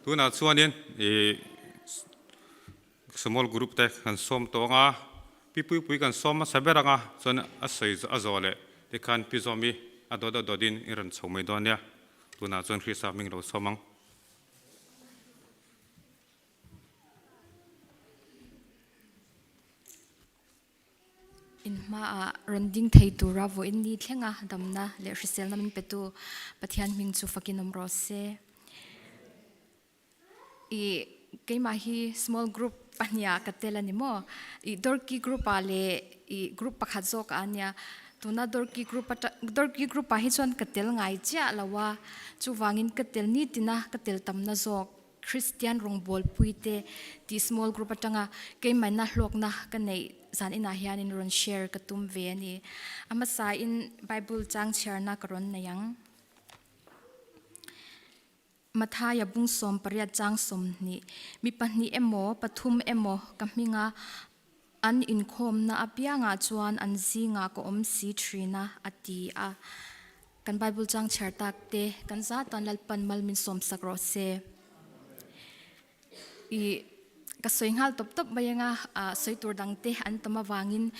Tunah chuanin i small group te kan sawm tawh ang a, Pi Puipui kan sawm hmasa ber ang a, chuan a sawi a zawh leh tikhan Pi Zawmi a dawt a dawtin i rawn chho mai dawn nia. Tunah chuan Krista hming lo sawm ang. In hmaah rawn ding thei tura vawiin ni thlenga damna leh hriselna min petu Pathian hming chu fakin awm rawh se. I keimah hi small group pahniha ka tel a ni maw? I Dorki group ah leh i group pakhat zawk ah a nia. Tuna Dorki group atang Dorki group ah hi chuan ka tel ngai chiah lo a, chuvangin ka tel nitina ka tel tamna zawk. Kristian rawngbawlpuite tih small group atanga keimahna hlawkna ka neih zan inah hianin rawn share ka tum ve a ni. A hmasain Bible chang chhiarna ka rawn nei ang. Mathaia bung 18 chang 20, Mi pahnih emaw, pathum emaw ka hminga an inkhawmna apiangah chuan an zingah ka awm si thin a, a ti a. Kan Bible chang chhiar tak te kan za tan Lalpan mal min sawm sak rawh se. I ka sawi nghal tawp tawp mai anga sawi tur dang te an tam avangin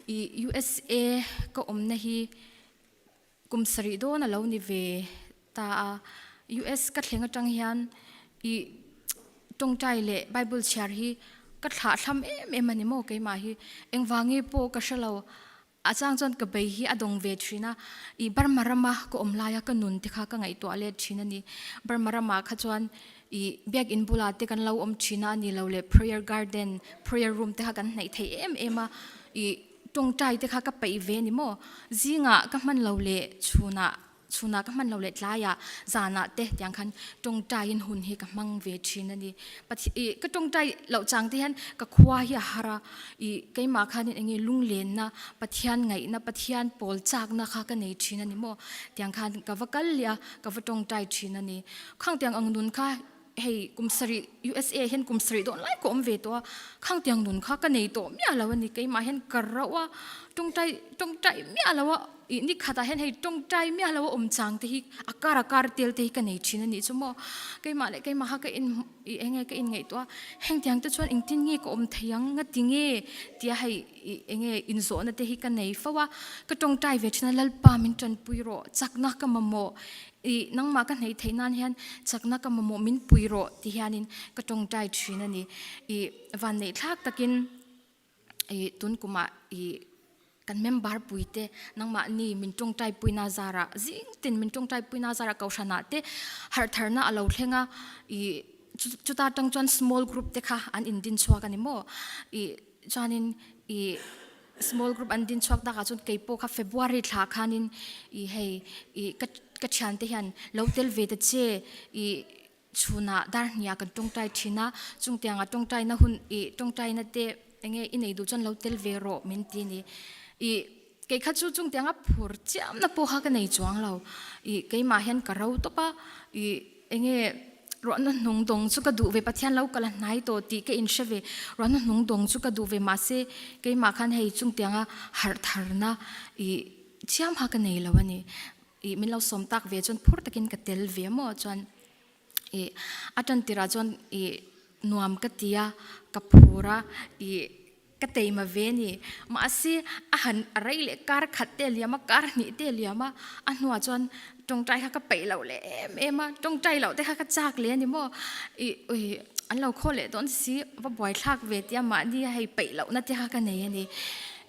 i USA ka awmna hi kum sarih dawn a lo ni ve ta a. US ka thleng atang hian i tawngtai leh Bible chhiar hi ka thlah thlam em em a ni maw keimah hi. Engvange pawh ka hre lo. A chang chuan ka bei hi a dawng ve thin a, i Burma rama ka awm laia ka nun te kha ka ngaihtuah let thin a ni. Burma ramah kha chuan i biakin bulah te kan lo awm thin a, a ni lo leh prayer garden, prayer room te kha kan hnaih thei em em a, i tawngtai te kha ka peih ve a ni maw? Zingah ka hman lo leh chhunah Chhunah ka hman lo leh tlaiah zanah te tiang khan tawngtaiin hun hi ka hmang ve thin a ni. Pathian ih ka tawngtai loh chang te hian ka khua hi a har a, ih keimah khanin eng nge lunglenna, Pathian ngaihna, Pathian pawl chakna kha ka nei thin a ni maw? Tiang khan ka va kal leh a, ka va tawngtai thin a ni. Khang tiang ang nun kha hei kum sarih USA hian kum sarih dawn lai ka awm ve tawh a, khang tiang nun kha ka nei tawh miah lo a ni. Keimah hian ka rauh a, tawngtai tawngtai miah lo a. Ih ni khatah hian hei tawngtai miah lo a awm chang te hi a kar a kar tel te hi ka nei thin a nih chu maw. Keimah leh keimah kha ka in ih eng nge ka in ngaihtuah a, heng tiang te chuan engtin nge ka awm thei ang nga ti nge tia hei ih eng nge inzawhna te hi ka nei fo a. Ka tawngtai ve thin a Lalpa min tanpui rawh, chakna ka mamawh ih nangmah ka hneih theih nan hian chakna ka mamawh min pui rawh ti hianin ka tawngtai thin a ni. Ih vanneih thlak takin. I tun kumah i kan member puite nangmahni min tawngtai puina zarah zing tin min tawngtai puina zarah kohhranah te harh tharna a lo thleng a i chuta tang chuan small group te kha an in din chhuak a ni maw i chuanin i small group an din chhuak takah chuan keipawh kha February thla khanin i hei i ka ka thiante hian lo tel ve ta che i Chhunah dar hniah kan tawngtai thin a, chung tiangah tawngtaina hun ih tawngtaina te enge i nei duh chuan lo tel ve rawh min ti a ni. Ih kei kha chu chung tianga phur chiamna pawh kha ka nei chuang lo. Ih keimah hian ka ro tawp a, ih enge ruahna hnung dawng chu ka duh ve Pathian lo kal a hnai tawh tih ka inhre ve, ruahna hnung dawng chu ka duh ve mahse keimah khan hei chung tianga harh tharna ih chiam kha ka nei lo a ni. Ih min lo sawm tak ve chuan phur takin ka tel ve maw chuan ih a tan tirah chuan ih nuam ka ti a, ka phur a, ih ka teima ve a ni. Mahse a han a rei leh kar khat te a liam a, kar hnih te a liam a, a hnuah chuan tawngtai kha ka peih loh leh em em a, tawngtai loh te kha ka chak leh a ni maw. Ih ui an lo khaw leh dawn si, va buaithlak ve tia mahni hei peih lohna te kha ka nei a ni.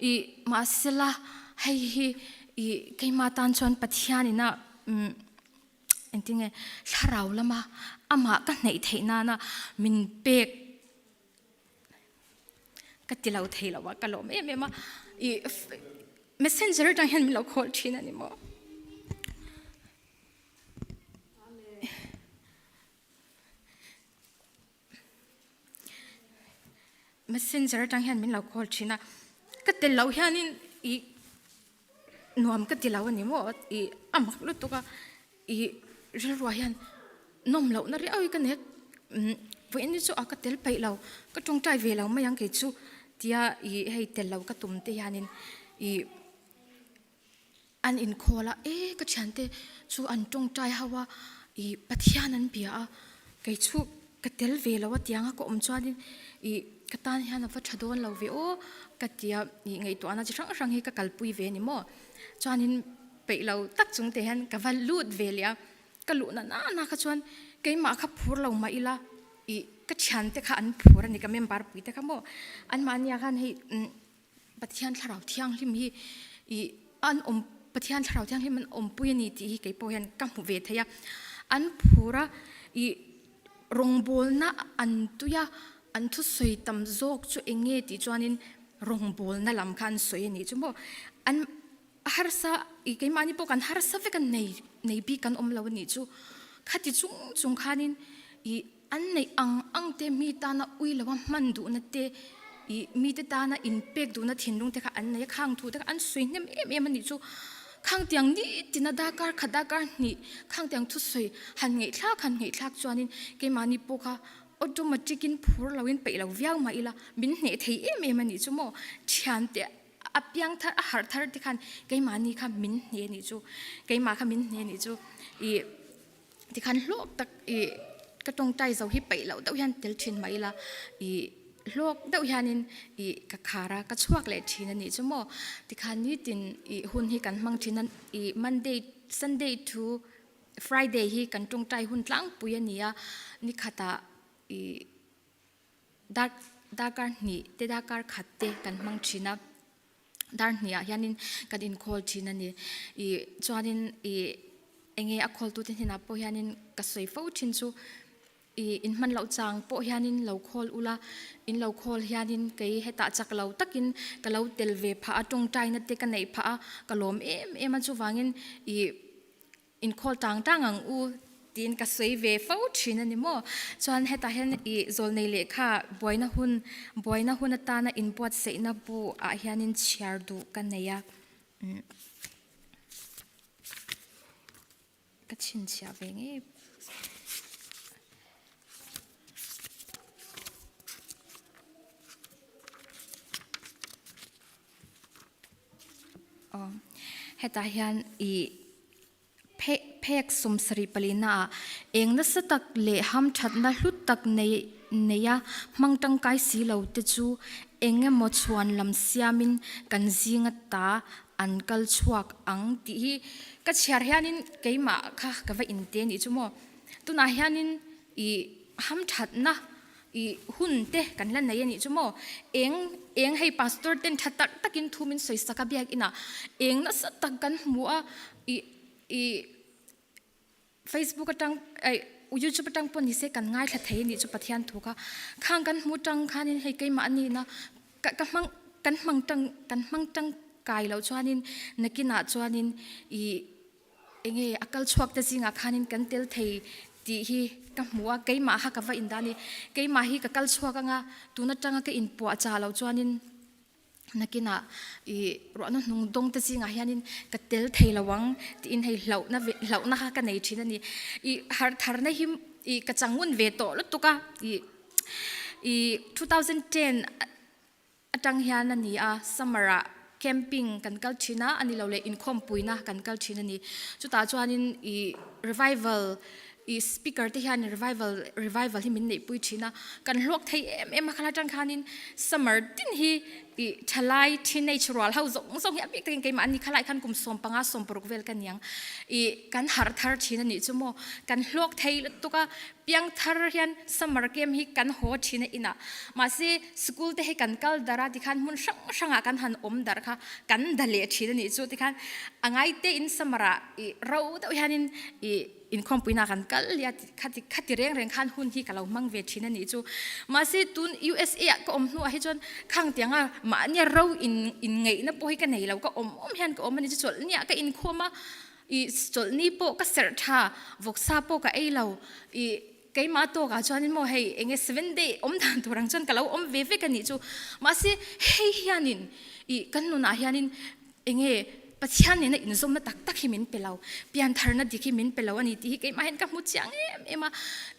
Ih mahsela hei hi I keimah tan chuan Pathian ina engtinge thlarau lama amah ka hneih theih nana min pek ka ti lo thei lo a, ka lawm em em a. I messenger atang hian min lo call thin a ni maw. Messenger atang hian min lo call thin a, ka tel loh hianin ih nuam ka ti lo a ni maw ih a mak lutuk a, ih rilruah hian nawm lohna riau hi ka nei a, umm vawiin ni chu a ka tel peih lo, ka tawngtai ve lo mai ang kei chu tia ih hei tel lo ka tum te hianin ih. An inkhawl a, E ka thiante chu an tawngtai ho a, i Pathian an bia a, kei chu Ka tel ve lo a tianga ka awm chuanin ih ka tan hian a va tha dawn lo ve aw ka tia ih ngaihtuahna chi hrang hrang hi ka kalpui ve a ni maw. Chuanin peih lo tak chung te hian ka va lut ve leh a, ka luh na na kha chuan keimah kha phur lo mah ila ih ka thiante kha an phur a ni ka member pui te kha maw anmahniah khan hei umm Pathian thlarau thianghlim hi ih an awm Pathian thlarau thianghlim an awmpui a ni tih hi kei pawh hian ka hmu ve thei a, an phur a ih rawngbawlna an tui a, an thusawi tam zawk chu eng nge tih chuanin rawngbawlna lam kha an sawi a nih chu maw an harsa ih keimahni pawh kan harsa vek a nei nei bik kan awm lo a nih chu khati chung chung khanin ih An neih ang ang te mi tana ui loa hman duhna te, ih mite tana inpek duhna thinlung te kha an nei a, khang thu te kha an sawi hnem em em a nih chu. Khang tiang nitin a darkar khat darkar hnih khang tiang thusawi han ngaihthlak han ngaihthlak chuanin keimahni pawh kha automatic in phur loin peih lo viau mah ila min hneh thei em em a nih chu maw. Thiante a piang thar a harh thar te khan keimahni kha min hneh a nih chu, keimah kha min hneh a nih chu. Ih. Tikhan hlawk tak ih ka tawngtai zo hi peih loh deuh hian tel thin mah ila ih hlawk deuh hianin ih ka khar a ka chhuak leh thin a nih chu maw. Tikhan nitin ih hun hi kan hmang thin a ih Monday Sunday to Friday hi kan tawngtai hun tlangpui a ni a nikhatah ih dar darkar hnih te darkar khat te kan hmang thin a. Dar hnih ah hianin kan inkhawl thin a ni. Ih chuanin ih enge a khawltute hnenah pawh hianin ka sawi fo thin chu ih inhman loh chang pawh hianin lo khawl ula, in lo khawl hianin kei hetah chak lo takin ka lo tel ve phah a, tawngtaina te ka neih phah a, ka lawm em em a chuvangin ih Inkhawl tang tang ang u tiin ka sawi ve fo thin a ni maw? Chuan hetah hian ih zawlnei lehkha buaina hun buaina hun atana inbuatsaihna bu ah hianin chhiar duh ka nei a. Ka chhinchhiah ve ngei. Aw hetah hian ih phek phek 70 palina ah eng nasa tak leh hamthatna hlu tak nei nei a hmang tangkai si lo te chu eng emaw chhuan lam siamin kan zinga ta an kal chhuak ang tih hi ka chhiar hianin keimah kha ka va inte anih chu maw tunah hianin ih hamthatna I hun te kan la nei a nih chu maw? Eng eng hei pastor ten tha tak takin thu min sawi sak a biakin ah eng nasa tak kan hmu a i i Facebook atang ei YouTube atang pawh nise kan ngaithla thei a nih chu Pathian thu kha. Khang kan hmu tang khanin hei keimah a nihna ka ka hmang kan hmang tang kan hmang tangkai loh chuanin nakinah chuanin i Enge a kal chhuak te zingah khanin kan tel thei tih hi ka hmu a, keimah kha ka va indah a ni. Keimah hi ka kal chhuak anga tun atanga ka inpuah chah loh chuanin nakinah ih ruahna hnung dawng te zingah hianin ka tel thei lo ang tiin hei hlauhna ve hlauhna kha ka nei thin a ni. Ih harh tharna hi ih ka changun ve tawh lutuk a, ih ih 2010 Atang hian a ni a, summer ah camping kan kal thin a, a ni lo leh inkhawmpuina kan kal thin a ni. Chutah chuanin ih revival ih speaker te hian revival revival hi min neihpui thin a, kan hlawk thei em em a khala atang khanin summer tin hi ih thalai teenage rual ho zawng zawng hi a bik takin keimah an ni khalai khan kum 15 16 vel ka niang ih kan harh thar thin a nih chu maw kan hlawk thei lutuk a Piangthar hian summer camp hi kan haw thin a inah. Mahse, school te hi kan kal darh a tikhan hmun hrang hrangah kan han awm darh kha kan da leh thin a nih chu tikhan a ngaite in summer ah ih ro deuh hianin ih inkhawmpuina kan kal leh a khati khati reng reng khan hun hi ka lo hmang ve thin a nih chu. Mahse, tun USA ah ka awm hnuah hi chuan khang tianga mahnia ro in inngeihna pawh hi ka nei lo ka awm awm hian ka awm a ni chu chawlhniah ka inkhawm a. I chawlhni pawh ka serh tha, vawksa pawh ka ei lo. I keimah tawkah chuanin maw hei enge seven day awm dan tur ang chuan ka lo awm ve vek a nih chu. Mahse hei hianin i kan nunah hianin enge Pathian nena inzawmna tak tak hi min pe lo, piantharna dik hi min pe lo a ni tih hi keimah hian ka hmu chiang em em a.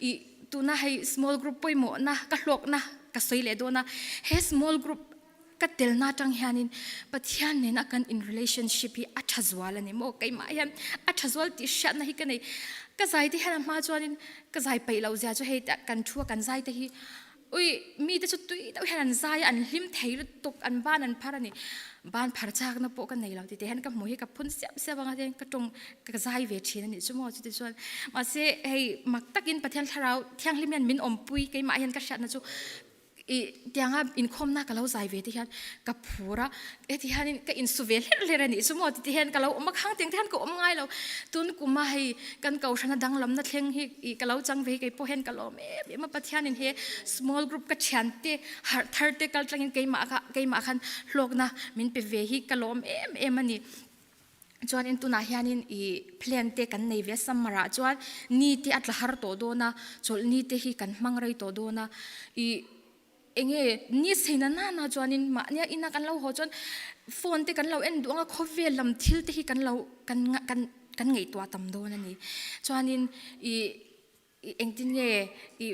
I tuna hei small group pawimawhna ka hlawkna ka sawi leh dawn a, he small group Ka telna atang hianin Pathian nena kan in relationship hi a tha zual a ni maw? Keimah hian a tha zual tih hriatna hi ka nei. Ka zai te hian a hma chuanin ka zai peih loh zia chu hei kan thu a kan zai te hi ui mite chu tui deuh hian an zai a an hlim thei lutuk an ban an phar a ni. Ban phar chakna pawh ka nei lo tite hian ka hmu hi ka phun siap siap anga te ka tawng ka zai ve thin a nih chu maw chuti chuan mahse hei mak takin Pathian thlarau thianghlim hian min awmpui keimah hian ka hriatna chu I tianga inkhawmna ka lo zai ve te hian ka phur a, heti hianin ka insu ve hlerh hlerh a nih chu maw titi hian ka lo awm a, khang tiang te hian ka awm ngai lo. Tun kuma hei kan kohhrana danglamna thleng hi i ka lo chang ve hi kei pawh hian ka lawm em em a, Pathianin he small group ka thian te harh thar te kal tlangin keimah kha keimah khan hlawkna min pe ve hi ka lawm em em a ni. Chuanin tunah hianin i plan te kan nei ve a, summer ah chuan ni te a tla har tawh dawn a, chawlh ni te hi kan hmang rei tawh dawn a, i enge ni sei na nana chuanin mahnia ina kan lo haw chuan phone te kan lo en duh ang a, khawvel lam thil te hi kan lo kan kan kan ngaihtuah tam dawn a ni. Chuanin i engtin nge i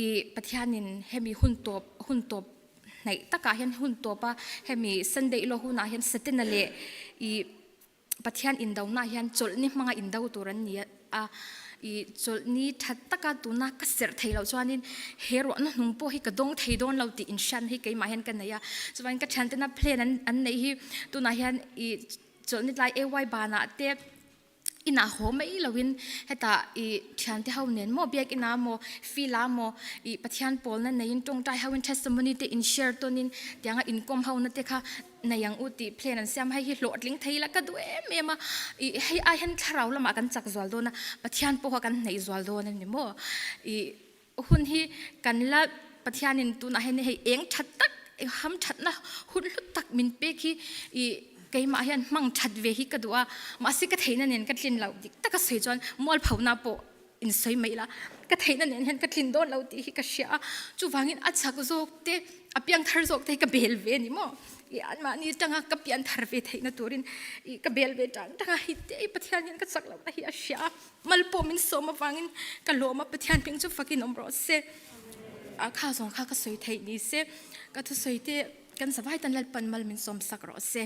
I Pathianin hemi hun tawp hun tawp hnaih takah hian hun tawpa hemi Sunday ilo hunah hian Setana leh i Pathian indona hian chawlhni hmanga indo tur an ni a, i chawlhni tha taka tuna ka serh thei loh chuanin he ruahna hnung pawh hi ka dawng thei dawn lo tih inhriatna hi keimah hian ka nei a, chuvangin ka thiantena plan an an neih hi tunah hian i chawlhni tlai AY banah te Inah haw mai loin hetah i thiante ho nen maw biakina maw field ah maw i Pathian pawlna neiin tawngtai hoin testimony te in share tawnin tianga inkawm ho na te kha nei ang u tih plan an siam hei hi hlawhtling thei la ka duh em em a i hei ai hian thlarau lamah kan chak zual dawn a Pathian pawh kha kan hnaih zual dawn a ni maw i Hun hi kan la Pathianin tunah hian hei eng that tak eng ham thatna hun hlut tak min pek hi i keimah hian hmang that ve hi ka duh a, mahse ka theihna nen ka tlin loh dik taka sawi chuan mualphona pawh in sawi mai la, ka theihna nen hian ka tlin dawn lo tih hi ka hria a, chuvangin a chak zawk te a piang thar zawk te hi ka bel ve a ni maw, i anmahni atanga ka pian thar ve theihna turin i ka bel ve tang tang a, hei te Pathian hian ka chak lohna hi a hria a. Mal pawh min sawm avangin ka lawm a, Pathian hming chu fakin awm rawh se. A kha zawng kha ka sawi theih ni se, ka thusawi te kan zavai tan Lalpan mal min sawm sak rawh se.